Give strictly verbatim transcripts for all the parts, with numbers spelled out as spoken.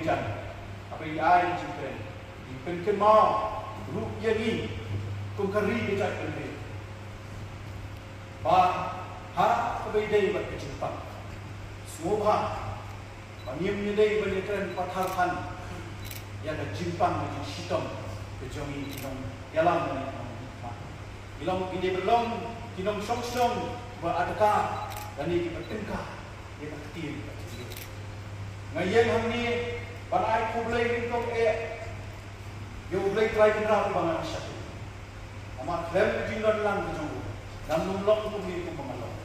Jan, haba ngi ai jingkren, ngi pynkynmaw ruh ïa ngi kum ka ri ka jaitbynriew ba ha kaba ïadei bad ka jingpang, sngewbha ba ngim ïadei ban ïakren pathar than ïa ka jingpang ka jingshitom ka jong ngi ki nongïalam bad ki nongmihkhmat. Ngi long, ngi dei ban long ki nongshong shnong ba adkar lane kiba tyngka ïa ka ktien ka ktien. Nga ïeng hangne ban ai khublei nyngkong eh ïa U Blei Trai Kynrad uba nga nang shakri. Namar khlem ka jingdon lang ka jong u, ngan ym long kumne kumba nga long.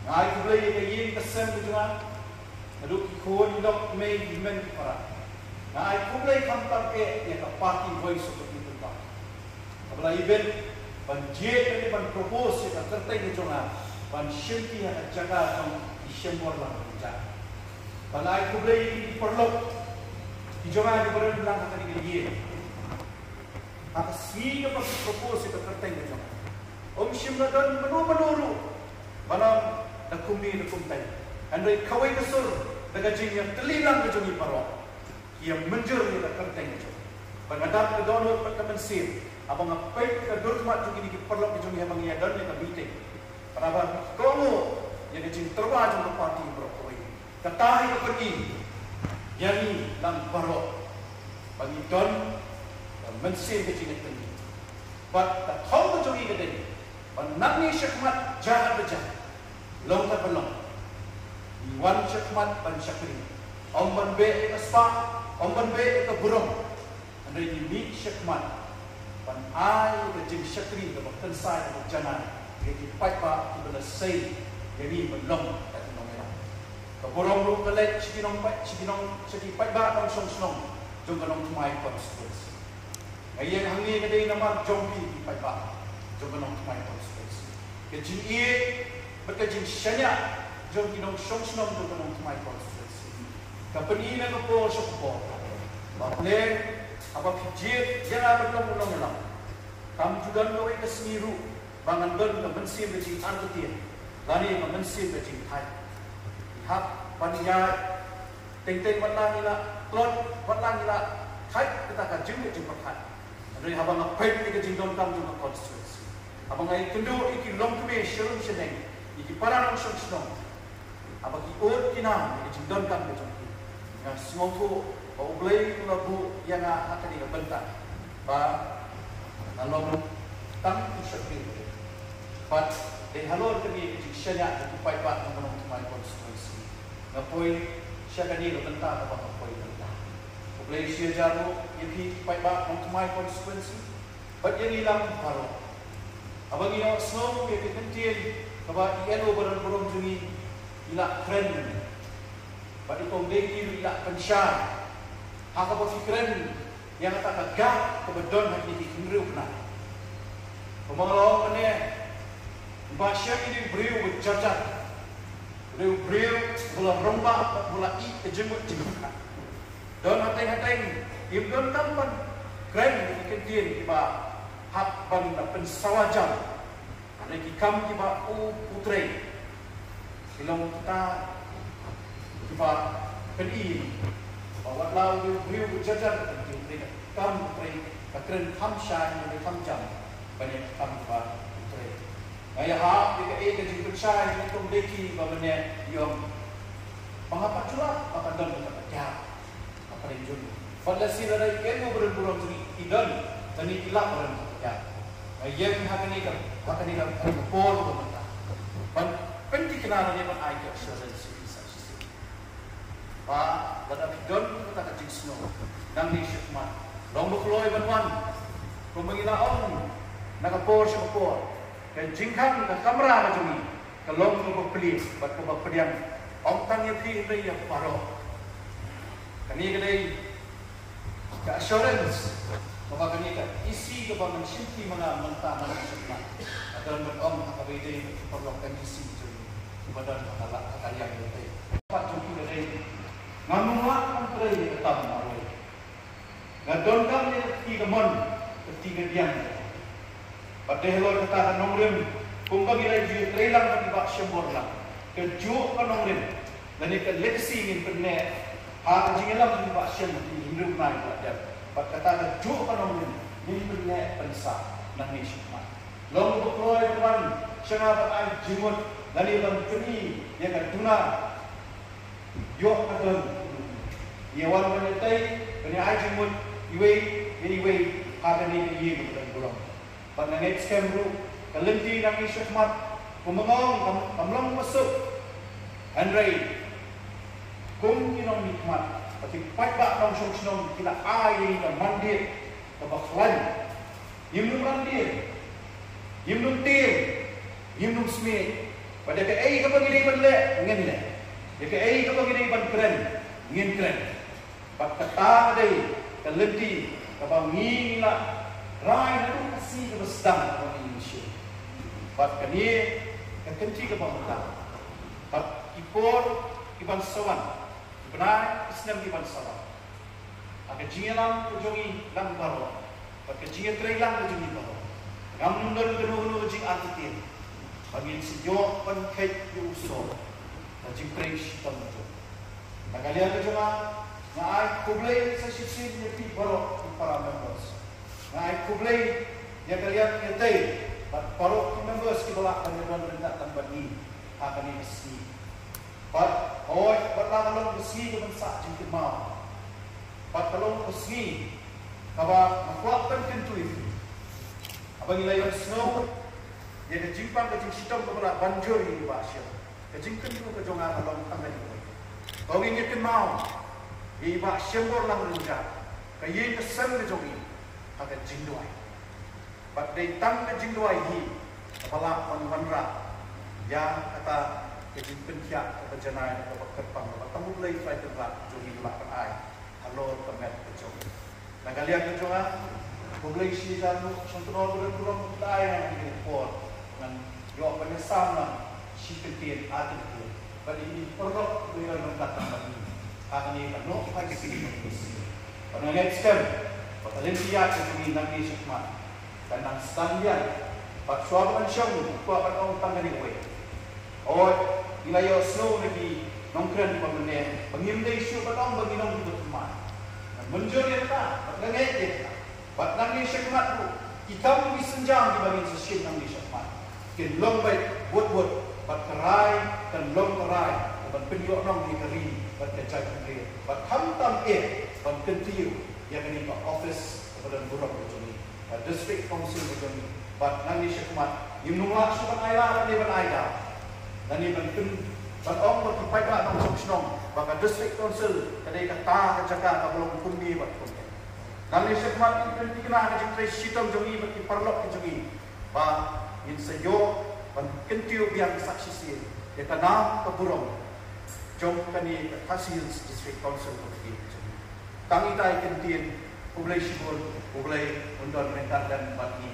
Nga ai khublei ïa ka ïing ka sem ka jong nga, naduh ki khun ki dok, mei ki hynmen ki para. Nga ai khublei khamtam eh ïa ka party Voice of the People Party, kaba la ibit ban jied lane ban propose ïa ka kyrteng ka jong nga ban shimti ha ka jaka jong ki shembor lang ka jaka. Ba nga ai khublei ïa ki paralok ki jong nga kiba don lang ha kane ka ïing. Ha ka sngi kaba ki propose ïa ka kyrteng ka jong nga, ym shym la don mano mano ruh ban ong da kumne da kumtai. Hynrei kawei ka sur, da ka jingïatylli lang ka jong ngi baroh, ki ïa mynjur ïa ka kyrteng ka jong ngi. Bad nga dap ka dohnud bad ka mynsiem haba nga peit ka dur khmat jong kine ki paralok ka jong ngi haba ngi ïa don ïa ka meeting, bad haba kohnguh ïa ka jingtyrwa jong ka party baroh kawei. Kata hi ka pyni ïa ngi lang baroh ba ngi don ka mynsiem ka jingïatylli. Bad ka thong ka jong ngi ka dei ba nangne shakhmat, jahar ba jahar, long kat ba long, ngi wan shakhmat ban shakri, ym ban beh ïa ka spah, ym ban beh ïa ka burom. Hynrei ngi mih shakhmat ban ai ka jingshakri kaba kynsai kaba janai ïa ki paidbah kiba la sei ïa ngi ban long ka jingïalam. Ka burom ruh ka leit sha ki nongpait, sha ki nong, sha ki paidbah nongshong shnong jong ka Nongthymmai constituency. Nga ïeng hangne nga dei namar jong phi ki paidbah jong ka Nongthymmai constituency. Ka jingïeit bad ka jingshaniah jong ki nongshong shnong jong ka Nongthymmai constituency ka pyni na ka por sha ka por. Ba U Blei, haba phi jied ïa nga ban long u nongïalam, kam ju don kawei ka sngi ruh ba ngan don ka mynsiem ka jingartatien lane ka mynsiem ka jingthait. Ngi hap ban ïaid teng teng, wat la ngi la tlot, wat la ngi la thait kata ka jingmut jingpyrkhat. Hynrei haba nga peit ïa ka jingdonkam jong ka constituency, haba nga ïakynduh ïa ki longkmie sha rum sha neng, ïa ki para nongshong shnong, haba ki ud ki nam ïa ka jingdonkam ka jong ki, nga sngewthuh ba U Blei u la buh ïa nga ha kane ka bynta ba nga long tang u shakri. Bad dei halor kane ka jingshaniah jong ki paidbah jong ka Nongthymmai constituency, nga poi sha kane ka bynta kaba nga poi mynta. Khublei shihajar ruh ïa phi ki paidbah Nongthymmai constituency bad ïa ngi lang baroh. Haba ngi ïohsngew ïa ka kyntien kaba i L O ba don burom jong ngi i la kren, bad i Kong Dei ki ruh i la pynshai ha kaba phi kren ïa kata ka gap kaba don ha kine ki hynriew bnai. Kumba nga la ong mynne, ba shem ine u briew ba jar jar, ine u briew ba la rangbah bad ba la ïeit ka jingmut jingpyrkhat. Don hateng hateng kim donkam ban kren ïa ki kyntien kiba hap ban da pynsawa jam na ki kam kiba u, u trei. Ki long kita kiba pyni ba wat la u briew u jar jar, ka kyntien ka kam u trei, ka kren kham shai ne kham jam ban ïa ka kam kiba u trei. Nga ïahap ïa kaei ka jingpynshai jong i Kong Dei ki ba mynne i ong ba nga pat ju lah ba kan don kata ka gap hapdeng jong ngi. Bad lehse lada i L O ba don burom jong ngi i don, lane i lah ban don kata ka gap. Nga ïeng ha kane ka, ha kane ka, ha kane ka por ba mynta ban pynthikna lane ban ai ka assurance ïa phi sa shisien ba lada phi don kata ka jingsngew, nangne shakhmat long ba kloi ban wan. Kumba ngi la ong na ka por sha ka por, ka jingkhang ka kamra ka jong ngi ka long kaba plie bad kaba pdiang, ym tang ïa phi hynrei ïa baroh. Kane ka dei ka assurance kaba kane ka E C kaba ngan shimti ma nga mynta na ka shakmat, ka don ban ong ha kaba ïadei bad ki paralok M D C jong ngi kiba don ha ka la, ha ka liang lynti. Pat jong ki ka dei, ngam lah ban trei ïa ka tam marwei. Nga donkam ïa ka kti kamon, ka kti kadiang. Bad dei halor kata ka nongrim, kumba ngi la ju ïatreilang bad i Bah Shembor Lang, kajuh ka nongrim lane ka legacy ngin pynneh Ha ka jingïalam jong i Bah Shem, i hynriew bnai ba la dep, bad kata ka juh ka nongrim ngin pynneh pynsah nangne shakhmat. Long ba kloi ban wan sha nga ban ai jingmut lane ban pyni ïa ka duna, ïoh ka don. Ïa wan ban ïatei ban ïa ai jingmut iwei ïa iwei ha kane ka ïing ka don burom. Bad nga ngeit skhem ruh ka lynti nangne shakhmat, kum ba nga ong, kam, kam long ba suk. Hynrei kum ki nongmihkhmat, ba ki paidbah nongshong shnong ki la ai ïa ka mandate kaba khlaiñ. Ngim nym rangbah, ngim nym tieng, ngim nym smiej. Bad ïa kaei kaba ngi dei ban leh, ngin leh. Ïa kaei kaba ngi dei ban kren, ngin kren. Bad kata ka dei ka lynti kaba ngi la rai naduh ka sngi kaba sdang kaba ngi ïa shu. Bad kane ka kynti kaba mynta, bad ki por kiban sa wan, ki bnai ki snem kiban sa wan, ha ka jingïalam ka jong ngi lang baroh, bad ka jingïatreilang ka jong ngi baroh, ngam don kano kano ka jingartatien ba ngin sa ïoh ban kheit ïa u sor. Ka jingtrei shitom ka jong, na ka liang ka jong nga, nga ai khublei sa shisien ïa phi baroh ki para members. Nga ai khublei ïa ka liang ïatei bad baroh ki members kiba lah ban ïadon ryngkat tang bad ngi ha kane ka sngi. Bad hooid, bad la ka long ka sngi kaban sah jingkynmaw, bad ka long ka sngi kaba nga kwah ban kyntu ïa phi. Haba ngi la ïohsngew ïa ka jingpang ka jingshitom kaba la ban jur ïa i Bah Shem, ka jingkyntu ka jong nga ka long tang kane kawei. Ba ngin ïa kynmaw ïa i Bah Shemborlang Rynjah, ka ïing ka sem ka jong ngi, ha ka jingduwai. Bad dei tang ka jingduwai hi kaba lah ban wanrah ïa kata ka jingpynkhiah kaba janai kaba kyrpang kaba tang U Blei Trai Kynrad jong ngi u lah ban ai halor ka met ka jong u. Na ka liang ka jong nga, khublei shi hajar nguh Shangkynor ba don burom ba phi la ai ïa nga kane ka por ngan ïoh ban ïasam lang shi kyntien ar kyntien. Bad ïa i paralok ba ïadon ryngkat tang bad ngi ha kane ka nohphai sngi. Bad nga ngeit skhem ba ka lynti ïaid ka jong ngi nangne shakhmat kan nang sdang biang. Bad shuwa ba ngan shong, kwah ban ong tang kane kawei. Hooid, ngi la ïohsngew na ki nongkren kiba mynne ba ngim dei shuh ban ong ba ngi long kiba thymmai. Ngan mynjur ïa kata bad nga ngeit ïa kata. Bad nangne shakhmat ruh, ki kam ki sienjam kiba ngin sa shim nangne shakhmat kin long beit bud bud, bad ka rai kan long ka rai kaban pynïohnong ïa ka ri bad ka jaitbynriew, bad khamtam eh ban kyntiew ïa kane ka office kaba don burom ka jong ngi, ka District Council ka jong ngi. Bad nangne shakhmat ngim nang lah shuh ban ai lad lane ban ai daw, lane ban pyn, ban ong ba ki paidbah nongshong shnong ba ka District Council ka dei kata ka jaka kaba long kumne bad kumne. Nangne shakhmat ngi pynthikna ka jingtrei shitom jong ngi bad ki paralok ki jong ngi ba ngin sa ïoh ban kyntiew biang sa shisien ïa ka nam ka burom jong kane ka Khasi Hills District Council kaba ngi jong ngi. Tang ita i kyntien, khublei shibun, U Blei un don ryngkat lem bad ngi.